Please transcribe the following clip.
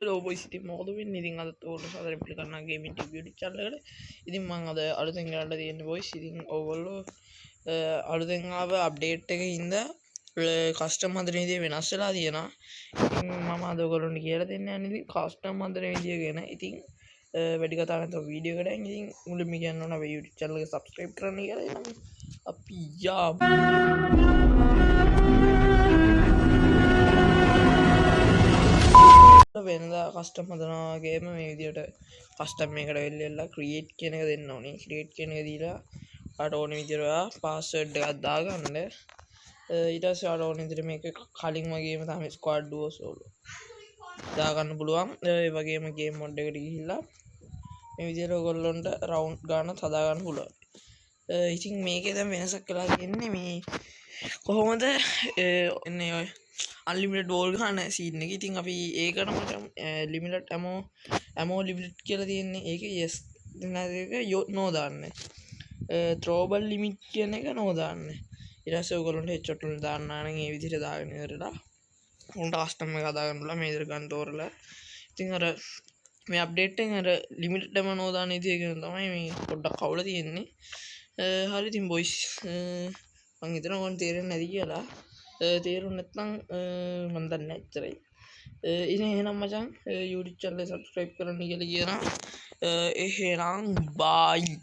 Hello boys, ඉතින් මොකද වෙන්නේ? ඉතින් අදත් ඔයගොල්ලෝ සාදරයෙන් පිළිගන්නවා ගේමින් ටියුබ් YouTube channel එකට. ඉතින් මං අද අලුතෙන් ගන්න තියෙන්නේ බොයිස්. ඉතින් ඔයගොල්ලෝ අලුතෙන් ආව අප්ඩේට් එකේ හින්දා කස්ටම් හදන විදිය වෙනස් වෙලා තියෙනවා. ඉතින් මම අද ඔයගොල්ලන්ට කියලා දෙන්න යන්නේ ඉතින් කස්ටම් හදන විදිය ගැන. ඉතින් වැඩි කතා නැතුව වීඩියෝ එකට යන්. ඉතින් මුලින්ම කියන්න ඕන අපේ YouTube channel එක subscribe කරන්න කියලා. එහෙනම් අපි යමු. වෙනදා කස්ටම් හදනවා වගේම මේ විදියට කස්ටම් එකකට වෙල්ලෙලා ක්‍රියේට් කියන එක දෙන්න ඕනේ. ක්‍රියේට් කියන එක දීලා ඔයාලට ඕන විදියට ඔයා පාස්වර්ඩ් එකක් දාගන්න. ඊට පස්සේ ඔයාලට ඕන විදියට මේක කලින් වගේම තමයි ස්ක්වාඩ්, ඩුවෝ, සෝලෝ දාගන්න පුළුවන්. ඒ වගේම ගේම් මොඩ් එකට ගිහිල්ලා මේ විදියට ඔයගොල්ලන්ට රවුන්ඩ් ගානත් හදාගන්න පුළුවන්. ඉතින් මේකේ දැන් වෙනසක් වෙලා තියෙන්නේ මේ කොහොමද එන්නේ ඔය අන්ලිමිටඩ් වෝල් ගහන සීන් එක. ඉතින් අපි ඒකට මචං ලිමිටඩ් ඇමෝ, ඇමෝ ලිමිටඩ් කියලා තියෙන්නේ. ඒක යස් දෙන එක නෝ දාන්න. ත්‍රෝබල් ලිමිට් කියන එක නෝ දාන්න. ඊට පස්සේ ඔයගොල්ලන්ට හෙඩ්ෂොට් වල දාන්න නම් ඒ විදිහට දාගෙන ඉවරලා උන්ට කස්ටම් එක හදාගන්න පුළුවන් මේ විදිහට ගන් තෝරලා. ඉතින් අර මේ අප්ඩේට් එකෙන් අර ලිමිටඩ් ඇමෝ නෝ දාන විදිය ගැන තමයි මේ පොඩ්ඩක් අවුල තියෙන්නේ. හරි, ඉතින් බොයිස්, මං හිතනවා ඔයගොල්ලන්ට තේරෙන්නේ නැති කියලා. තේරුම් නැත්නම් මං දන්නේ නැහැ, එච්චරයි. ඉතින් එහෙනම් මචං YouTube channel එක subscribe කරන්න කියලා කියනවා. එහෙනම් බයි.